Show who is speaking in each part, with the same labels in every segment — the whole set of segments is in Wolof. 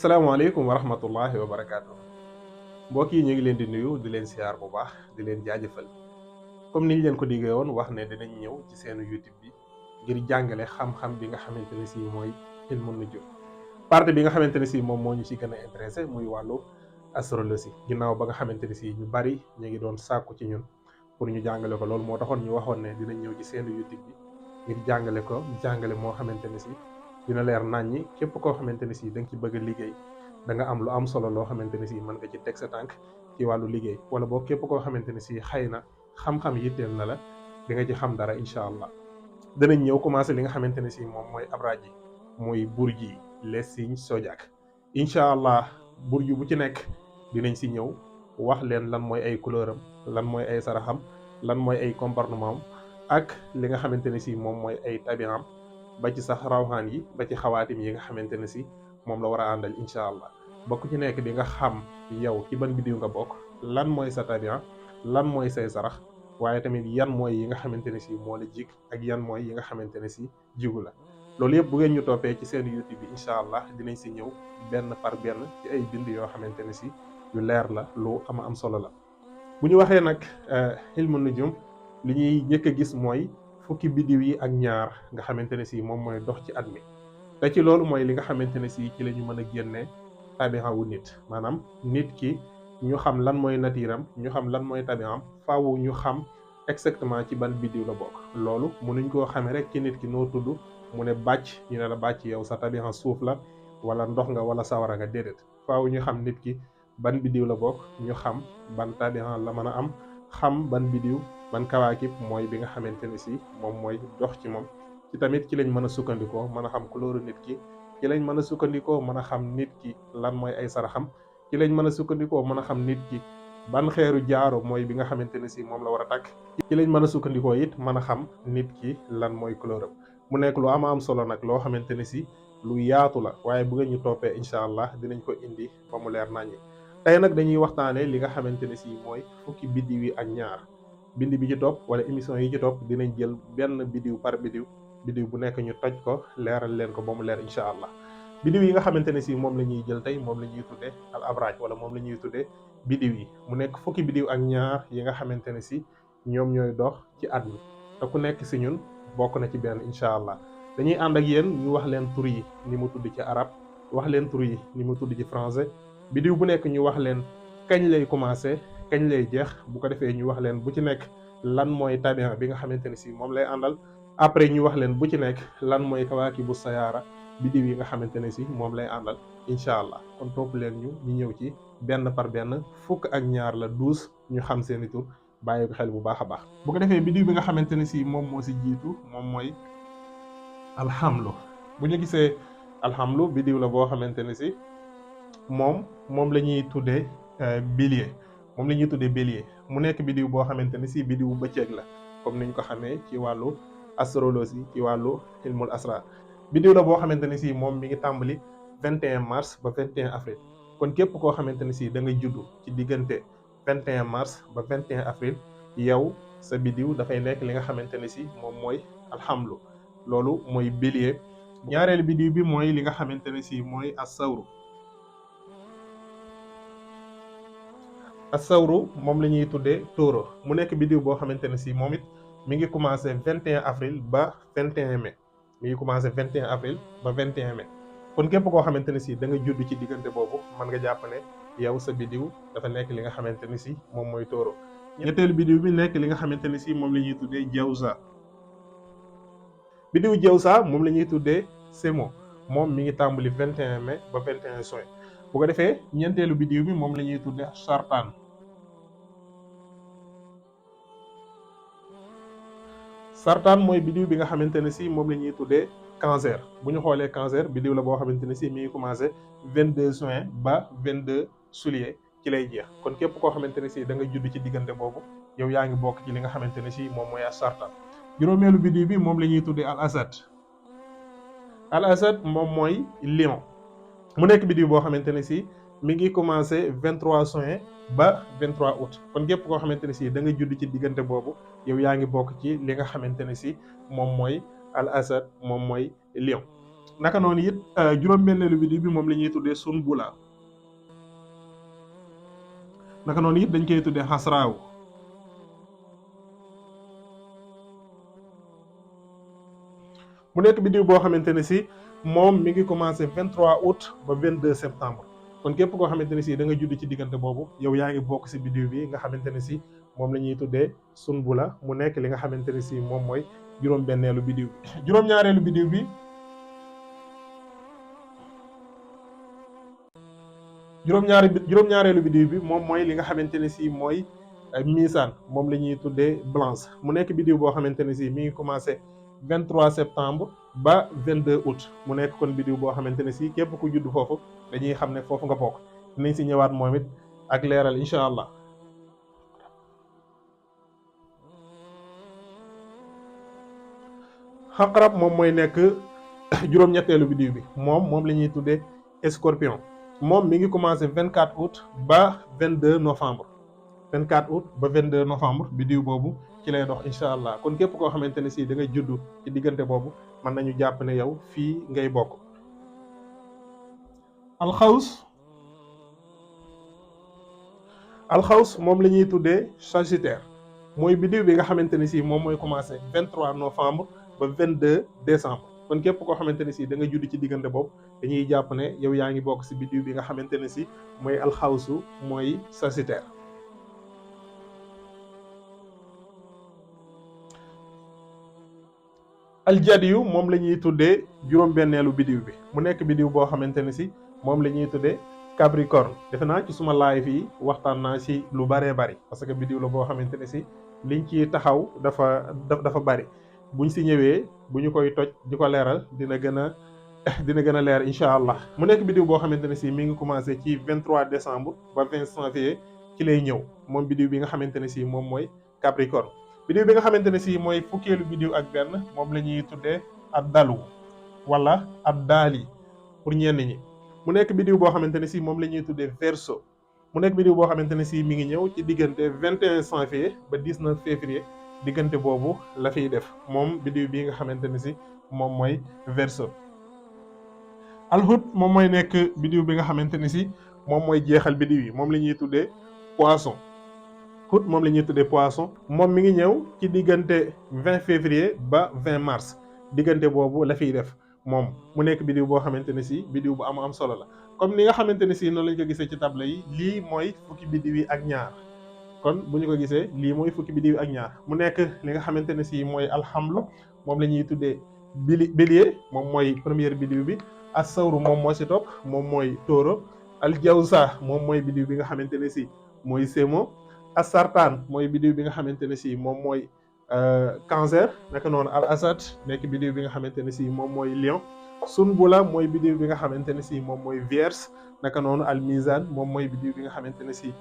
Speaker 1: asalaamaaleykum wa rahmatullahi wa barakaatu mbokk yi ñu ngi leen di nuyu di leen siyaar bu baax di leen jaajëfal comme niñ leen ko diggee woon wax ne dinañ ñëw ci seenu YouTube bi ngir jàngale xam-xam bi nga xamante ne si mooy ilmu nujum partie bi nga xamante ne si moom moo ñu ci gën a intéressé muy wàllu astrologie ginnaaw ba nga xamante ne si ñu bari ñu ngi doon sàkku ci ñun pour ñu jàngale ko loolu moo taxoon ñu waxoon ne dinañ ñëw ci seenu YouTube bi ngir jàngale ko jàngale moo xamante ne si dina leer naññi képp koo xamante ne si da nga ci bëgg a liggéey da nga am lu am solo loo xamante ne si mën nga ci teg sa tànk ci wàllu liggéey wala boo képp koo xamante ne si xëy na xam-xam yitteel na la di nga ci xam dara incha allah. danañ ñëw commencé li nga xamante ne si moom mooy abraaj yi muy burj yi les signes zodiaques incha allah burj bu ci nekk dinañ si ñëw wax leen lan mooy ay couleur am lan mooy ay saraxam lan mooy ay comportement am ak li nga xamante ne si moom mooy ay tabiam ba ci sax rawxaan yi ba ci xawaatim yi nga xamante ne si moom la war a àndal incha allah bokk ci nekk di nga xam yow ci ban biddiw nga bokk lan mooy sa tabian lan mooy say sarax waaye tamit yan mooy yi nga xamante ne si moo la jig ak yan mooy yi nga xamante ne si jigu la loolu yëpp bu ngeen ñu toppee ci seen YouTube bi incha allah dinañ si ñëw benn par benn ci ay bind yoo xamante ne si yu leer la lu am solo la. bu ñu waxee nag ilmu nujum li ñuy njëkk a gis mooy fukki biddiw yi ak ñaar nga xamante ne si moom mooy dox ci at mi te ci loolu mooy li nga xamante ne si ci la ñu mën a génnee tabixa wu nit maanaam nit ki ñu xam lan mooy natiiram ñu xam lan mooy tabixam faaw ñu xam exactement ci ban biddiw la bokk loolu mënuñ koo xamee rek ci nit ki noo tudd mu ne bàcc ñu ne la bàcc yow sa tabixa suuf la wala ndox nga wala sawara nga déedéet faaw ñu xam nit ki ban biddiw la bokk ñu xam ban tabixa la mën a am xam ban biddiw ban kawaakib mooy bi nga xamante ne si moom mooy dox ci moom ci tamit ci lañ mën a sukkandikoo mën a xam couleur nit ki ci lañ mën a sukkandikoo mën a xam nit ki lan mooy ay saraxam ci lañ mën a sukkandikoo mën a xam nit ki ban xeeru jaaro mooy bi nga xamante ne si moom la war a takk ci lañ mën a sukkandikoo it mën a xam nit ki lan mooy couleuram mu nekk lu am solo nag loo xamante ne si lu yaatu la waaye bu ngeen ñu toppee incha allah dinañ ko indi ba mu leer naññi tey nag dañuy waxtaanee li nga xamante ne si mooy fukki biddiw yi ak ñaar bind bi ci topp wala émission yi ci topp dinañ jël benn biddiw par biddiw bu nekk ñu toj ko leeral leen ko ba mu leer incha allah biddiw yi nga xamante ne si moom la ñuy jël tey moom la ñuy tuddee al abraaj wala moom la ñuy tuddee biddiw yi mu nekk fukki biddiw ak ñaar yi nga xamante ne si ñoom ñooy dox ci at mi te ku nekk si ñun bokk na ci benn incha allah dañuy ànd ak yéen ñu wax leen tur yi ni mu tudd ci arab wax leen tur yi ni mu tudd ci français biddiw bu nekk ñu wax leen kañ lay commencé kañ lay jeex bu ko defee ñu wax leen bu ci nekk lan mooy tabian bi nga xamante ne si moom lay àndal après ñu wax leen bu ci nekk lan mooy kawaakibu sayaara biddiw yi nga xamante ne si moom lay àndal incha allah kon topp leen ñu ñëw ci benn par benn fukk ak ñaar la 12 ñu xam seeni tur bàyyi ko xel bu baax a baax bu ko defee biddiw bi nga xamante ne si moom moo si jiitu moom mooy alxamlu bu ñu gisee alxamlu biddiw la boo xamante ne si moom la ñuy tuddee bélier moom la ñuy tuddee bélier mu nekk biddiw boo xamante ne si biddiw bëccëg la comme niñ ko xamee ci wàllu astrologie ci wàllu ilmul asrar biddiw la boo xamante ne si moom mi ngi tàmbali 21 mars ba 21 avril kon képp koo xamante ne si da nga juddu ci diggante 21 mars ba 21 avril yow sa biddiw dafay nekk li nga xamante ne si moom mooy alxamlu loolu mooy bélier ñaareelu biddiw bi mooy li nga xamante ne si mooy asawru moom la ñuy tuddee taureau mu nekk biddiw boo xamante ne si moom it mi ngi commencé 21 avril ba 21 mai mi ngi commencé 21 avril ba 21 mai kon képp koo xamante ne si da nga judd ci diggante boobu mën nga jàpp ne yow sa biddiw dafa nekk li nga xamante ne si moom mooy taureau ñetteelu biddiw bi nekk li nga xamante ne si moom la ñuy tuddee jawza biddiw jawza moom la ñuy tuddee semo moom mi ngi tàmbali 21 mai ba 21 juin bu ko defee ñeenteelu biddiw bi moom la ñuy tuddee sartaan sartaan mooy biddiw bi nga xamante ne si moom la ñuy tuddee cancer bu ñu xoolee cancer biddiw la boo xamante ne si mi ngi commencé 22 juin ba 22 juillet ci lay jeex kon képp koo xamante ne si da nga judd ci diggante boobu yow yaa ngi bokk ci li nga xamante ne si moom mooy sartaan juróomeelu biddiw bi moom la ñuy tuddee al asad moom mooy lion mu nekk biddiw boo xamante ne si mi ngi commencé 23 juin ba 23 août kon képp koo xamante ne si da nga judd ci diggante boobu yow yaa ngi bokk ci li nga xamante ne si moom mooy al asad moom mooy lion naka noonu it juróom-benneelu biddiw bi moom la ñuy tuddee sunbula. naka noonu it dañ koy tuddee xasraaw. mu nekk biddiw boo xamante ne si moom mi ngi commencé 23 août ba 22 septembre. kon képp koo xamante ne si da nga judd ci diggante boobu yow yaa ngi bokk si biddiw bi nga xamante ne si moom la ñuy tuddee sunbula mu nekk li nga xamante ne si moom mooy juróom-benneelu biddiw bi. juróom-ñaareelu biddiw bi juróom-ñaareelu biddiw bi moom mooy li nga xamante ne si mooy misaan moom la ñuy tuddee blanche mu nekk biddiw boo xamante ne si mi ngi commencé 23 septembre ba 22 août mu nekk kon biddiw boo xamante ne si képp ku judd foofu dañuy xam ne foofu nga bokk dinañ si ñëwaat moom it ak leeral incha allah. xaqarab moom mooy nekk juróom-ñetteelu biddiw bi moom la ñuy tuddee scorpion moom mi ngi commencé 24 août ba 22 novembre 24 août ba 22 novembre biddiw boobu ci lay dox incha allah kon képp koo xamante ne si da nga judd ci diggante boobu mën nañu jàpp ne yow fii ngay bokk. alxaws moom la ñuy tuddee sagittaire mooy biddiw bi nga xamante ne si moom mooy commencé 23 novembre ba 22 décembre kon képp koo xamante ne si da nga judd ci diggante boobu dañuy jàpp ne yow yaa ngi bokk si biddiw bi nga xamante ne si mooy alxawsu mooy sagittaire. aljadiyu moom la ñuy tuddee juróom-benneelu biddiw bi mu nekk biddiw boo xamante ne si moom la ñuy tuddee capricorne defe naa ci suma live yi waxtaan naa ci lu bëree bëri parce que biddiw la boo xamante ne si liñ ci taxaw dafa bëri buñ si ñëwee bu ñu koy toj di ko leeral dina gën a leer incha allah. mu nekk biddiw boo xamante ne si mi ngi commencé ci 23 décembre ba 20 janvier ci lay ñëw moom biddiw bi nga xamante ne si moom mooy capricorne. biddiw bi nga xamante ne si mooy fukkeelu biddiw ak benn moom la ñuy tuddee ad dalu wala ad daali pour ñenn ñi mu nekk biddiw boo xamante ne si moom la ñuy tuddee verseau mu nekk biddiw boo xamante ne si mi ngi ñëw ci diggante 21 janvier ba 19 février diggante boobu la fiy def moom biddiw bii nga xamante ne si moom mooy verseau. alxut moom mooy nekk biddiw bi nga xamante ne si moom mooy jeexal biddiw yi moom la ñuy tuddee poisson. xut moom la ñuy tuddee poisson moom mi ngi ñëw ci diggante 20 février ba 20 mars diggante boobu la fiy def moom mu nekk biddiw boo xamante ne si biddiw bu am solo la comme ni nga xamante ne si noonu lañ ko gisee ci table yi lii mooy fukki biddiw yi ak ñaar kon bu ñu ko gisee lii mooy fukki biddiw yi ak ñaar mu nekk li nga xamante ne si mooy alxamlu moom la ñuy tuddee bélier moom mooy première biddiw bi as-sawru moom moo si topp moom mooy taureau aljawza moom mooy biddiw bi nga xamante ne si mooy sémo asartaan mooy biddiw bi nga xamante ne si moom mooy cancer naka noonu al asad nekk biddiw bi nga xamante ne si moom mooy lion sunbula mooy biddiw bi nga xamante ne si moom mooy vierge naka noonu al mizan moom mooy biddiw bi nga xamante ne si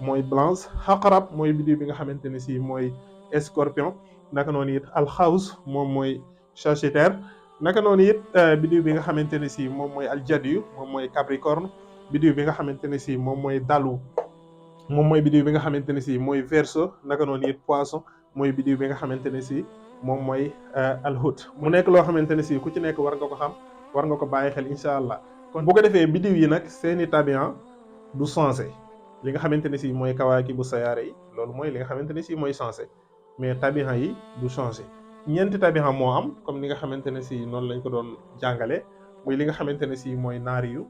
Speaker 1: mooy blanche xaqarab mooy biddiw bi nga xamante ne si mooy scorpion naka noonu it alxaws moom mooy sagittaire naka noonu it biddiw bi nga xamante ne si moom mooy aljadiyu moom mooy capricorne biddiw bi nga xamante ne si moom mooy dalu moom mooy biddiw bi nga xamante ne si mooy verseau naka noonu it poisson mooy biddiw bi nga xamante ne si moom mooy alxut mu nekk loo xamante ne si ku ci nekk war nga ko xam war nga ko bàyyi xel incha allah kon bu ko defee biddiw yi nag seeni tabian du sensé li nga xamante ne si mooy kawaaki bu sayaare yi loolu mooy li nga xamante ne si mooy sensé mais tabian yi du changé ñeenti tabian moo am comme ni nga xamante ne si noonu lañ ko doon jàngale muy li nga xamante ne si mooy naari yu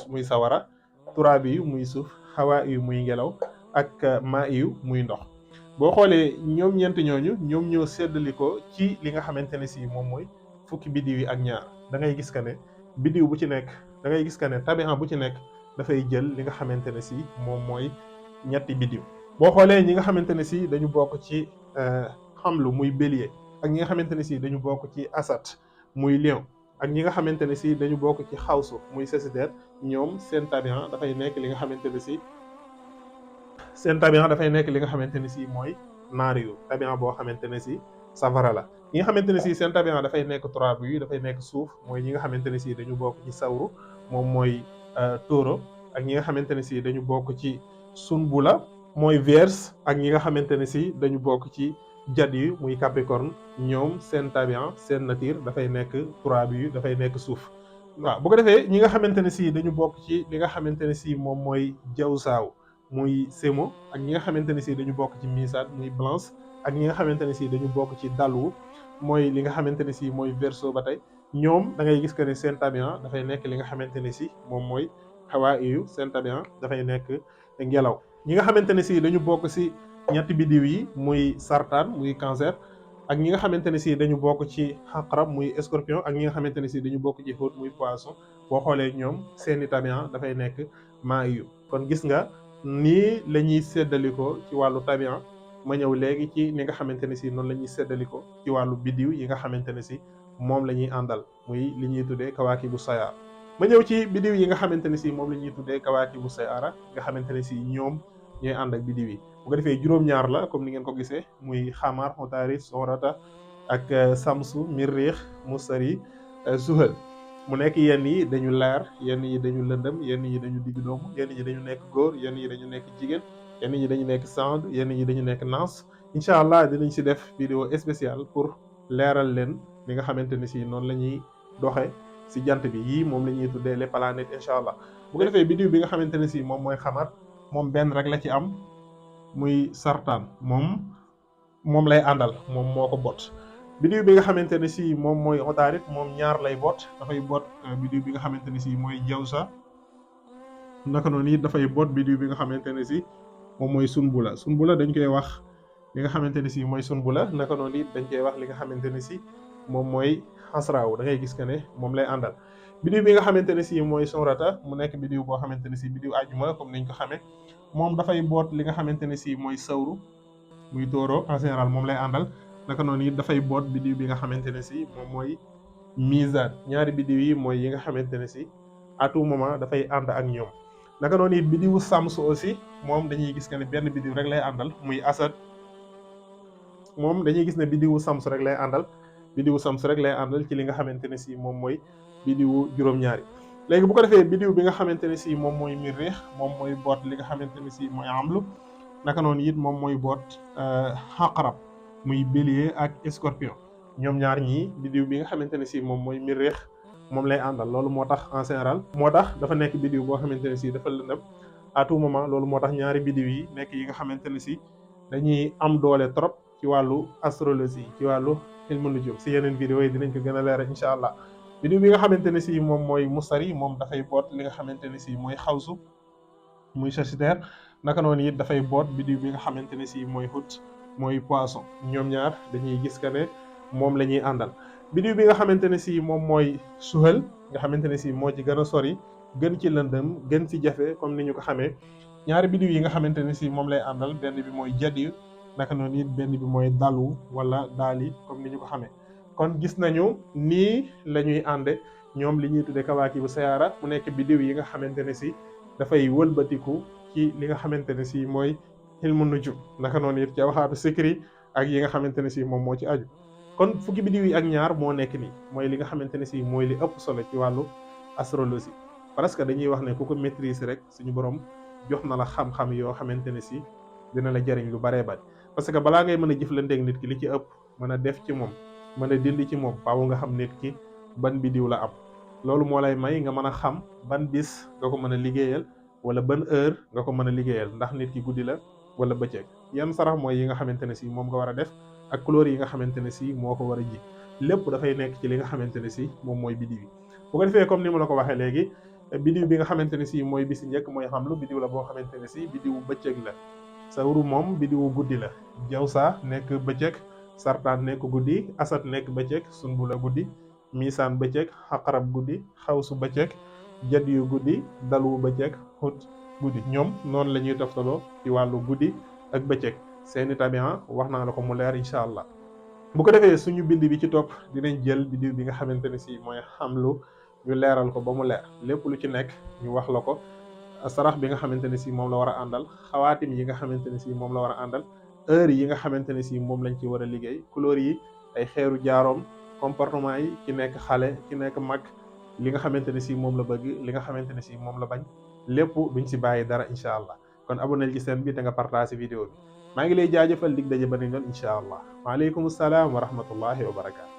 Speaker 1: muy sawara turaabi yu muy suuf xawaa yu muy ngelaw ak maa yu muy ndox boo xoolee ñoom ñeent ñooñu ñoom ñoo séddali ko ci li nga xamante ne si moom mooy fukki biddiw yi ak ñaar da ngay gis que ne biddiw bu ci nekk da ngay gis que ne tabian bu ci nekk dafay jël li nga xamante ne si moom mooy ñetti biddiw boo xoolee ñi nga xamante ne si dañu bokk ci xamlu muy bélier ak ñi nga xamante ne si dañu bokk ci asat muy lion ak ñi nga xamante ne si dañu bokk ci xawsu muy sagittaire ñoom seen tabian dafay nekk li nga xamante ne si mooy naariyu tabian boo xamante ne si safara la ñi nga xamante ne si seen tabian dafay nekk turaabi yu dafay nekk suuf mooy ñi nga xamante ne si dañu bokk ci sawru moom mooy taureau ak ñi nga xamante ne si dañu bokk ci sunbula mooy vierge ak ñi nga xamante ne si dañu bokk ci jadiyu muy capricorne ñoom seen tabian seen nature dafay nekk turaabi yu dafay nekk suuf waaw bu ko defee ñi nga xamante ne si dañu bokk ci li nga xamante ne si moom mooy jawsaaw muy semo ak ñi nga xamante ne si dañu bokk ci misaat muy blanche ak ñi nga xamante ne si dañu bokk ci dalwu mooy li nga xamante ne si mooy verseau ba tey ñoom da ngay gis que ne seen tabian dafay nekk li nga xamante ne si moom mooy xawaa iyu seen tabian dafay nekk ngelaw ñi nga xamante ne si dañu bokk si ñetti biddiw yi muy sartaan muy cancer ak ñi nga xamante ne si dañu bokk ci xaqarab muy scorpion ak ñi nga xamante ne si dañu bokk ci xóot muy poisson boo xoolee ñoom seeni tabian dafay nekk maa iyu kon gis nga nii la ñuy séddalikoo ci wàllu tabian ma ñëw léegi ci ni nga xamante ne si noonu la ñuy séddalikoo ci wàllu biddiw yi nga xamante ne si moom la ñuy àndal muy li ñuy tuddee kawaaki bu sayaar ma ñëw ci biddiw yi nga xamante ne si moom la ñuy tuddee kawaaki bu sayaara nga xamante ne si ñoom ñooy ànd ak biddiw yi bu ko defee juróom-ñaar la comme ni ngeen ko gisee muy xamar xotaari soorata ak samsu mirriix musari zuhal mu nekk yenn yi dañu leer yenn yi dañu lëndëm yenn yi dañu digg doomu yenn yi dañu nekk góor yenn yi dañu nekk jigéen yenn yi dañu nekk sand yenn yi dañu nekk naas incha allah dinañ si def vidéo spéciale pour leeral leen li nga xamante ne si noonu la ñuy doxe si jant bi yii moom la ñuy tuddee les planètes incha allah bu ko defee biddiw bi nga xamante ne si moom mooy xamar moom benn rek la ci am muy sartaan moom lay àndal moom moo ko bot biddiw bi nga xamante ne si moom mooy otaarit moom ñaar lay boot dafay boot biddiw bi nga xamante ne si mooy jawsa naka noonu it dafay boot biddiw bi nga xamante ne si moom mooy sunbula dañ koy wax li nga xamante ne si mooy sunbula naka noonu it dañ koy wax li nga xamante ne si moom mooy xasraaw da ngay gis que ne moom lay àndal biddiw bi nga xamante ne si mooy sonrata mu nekk biddiw boo xamante ne si biddiw àjjuma comme niñ ko xamee moom dafay boot li nga xamante ne si mooy sawru muy tóoro en général moom lay àndal naka noonu it dafay boot biddiw bi nga xamante ne si moom mooy misaan ñaari biddiw yi mooy yi nga xamante ne si à tout moment dafay ànd ak ñoom naka noonu it biddiwu sams aussi moom dañuy gis que ne benn biddiw rek lay àndal muy asad moom dañuy gis ne biddiwu sams rek lay àndal ci li nga xamante ne si moom mooy biddiwu juróom-ñaari léegi bu ko defee biddiw bi nga xamante ne si moom mooy mirriix moom mooy boot li nga xamante ne si mooy amlu naka noonu it moom mooy boot xaqarab muy bélier ak scorpion ñoom ñaar ñii biddiw bi nga xamante ne si moom mooy mirriix moom lay àndal loolu moo tax en général moo tax dafa nekk biddiw boo xamante ne si dafa lëndëm à tout moment loolu moo tax ñaari biddiw yi nekk yi nga xamante ne si dañuy am doole trop ci wàllu astrologie ci wàllu ilmu nujum si yeneen vidéo yi dinañ ko gën a leeral incha allah biddiw bi nga xamante ne si moom mooy mustari moom dafay boot li nga xamante ne si mooy xawsu muy sagittaire naka noonu it dafay boot biddiw bi nga xamante ne si mooy xut mooy poisson ñoom ñaar dañuy gis que ne moom la ñuy àndal biddiw bi nga xamante ne si moom mooy suhal nga xamante ne si moo ci gën a sori gën ci lëndëm gën ci jafe comme ni ñu ko xamee ñaari biddiw yi nga xamante ne si moom lay àndal benn bi mooy jadiw naka noonu it benn bi mooy dalu wala daali comme ni ñu ko xamee kon gis nañu nii la ñuy ànde ñoom li ñuy tuddee kawaaki bu sayaara mu nekk biddiw yi nga xamante ne si dafay wëlbatiku ci li nga xamante ne si mooy ilmu nujum naka noonu it ci waxaatu sikri ak yi nga xamante ne si moom moo ci aju kon fukki biddiw yi ak ñaar moo nekk nii mooy li nga xamante ne si mooy li ëpp solo ci wàllu astrologie parce que dañuy wax ne ku ko maîtriser rek suñu borom jox na la xam-xam yoo xamante ne si dina la jariñ lu baree bari parce que balaa ngay mën a jëflanteeg nit ki li ci ëpp mën a def ci moom mën a dindi ci moom faaw nga xam nit ki ban biddiw la am loolu moo lay may nga mën a xam ban bis nga ko mën a liggéeyal wala ban heure nga ko mën a liggéeyal ndax nit ki guddi la wala bëccëg yan sarax mooy yi nga xamante ne si moom nga war a def ak couleur yi nga xamante ne si moo ko war a ji lépp dafay nekk ci li nga xamante ne si moom mooy biddiw yi bu ko defee comme ni ma la ko waxee léegi biddiw bi nga xamante ne si mooy bisi njëkk mooy xamlu biddiw la boo xamante ne si biddiwu bëccëg la sawru moom biddiwu guddi la jawsa nekk bëccëg sartaan nekk guddi asad nekk bëccëg sunbula guddi misaan bëccëg xaqarab guddi xawsu bëccëg jadiyu guddi dalu bëccëg xut guddi ñoom noonu la ñuy toftaloo ci wàllu guddi ak bëccëg seeni tabian wax naa la ko mu leer incha allah bu ko defee suñu bind bi ci topp dinañ jël biddiw bi nga xamante ne si mooy xamlu ñu leeral ko ba mu leer lépp lu ci nekk ñu wax la ko sarax bi nga xamante ne si moom la war a àndal xawaatim yi nga xamante ne si moom la war a àndal heure yi nga xamante ne si moom lañ ci war a liggéey couleur yi ay xeeru jaaroom comportement yi ci nekk xale ci nekk mag li nga xamante ne si moom la bëgg li nga xamante ne si moom la bañ lépp duñ si bàyyi dara incha allah kon abonné ci seen bi te nga partagé vidéo bi maa ngi lay jaajëfal dig daje beneen yoon incha allah waaleykum salaam wa rahmatullahi wa barakaatu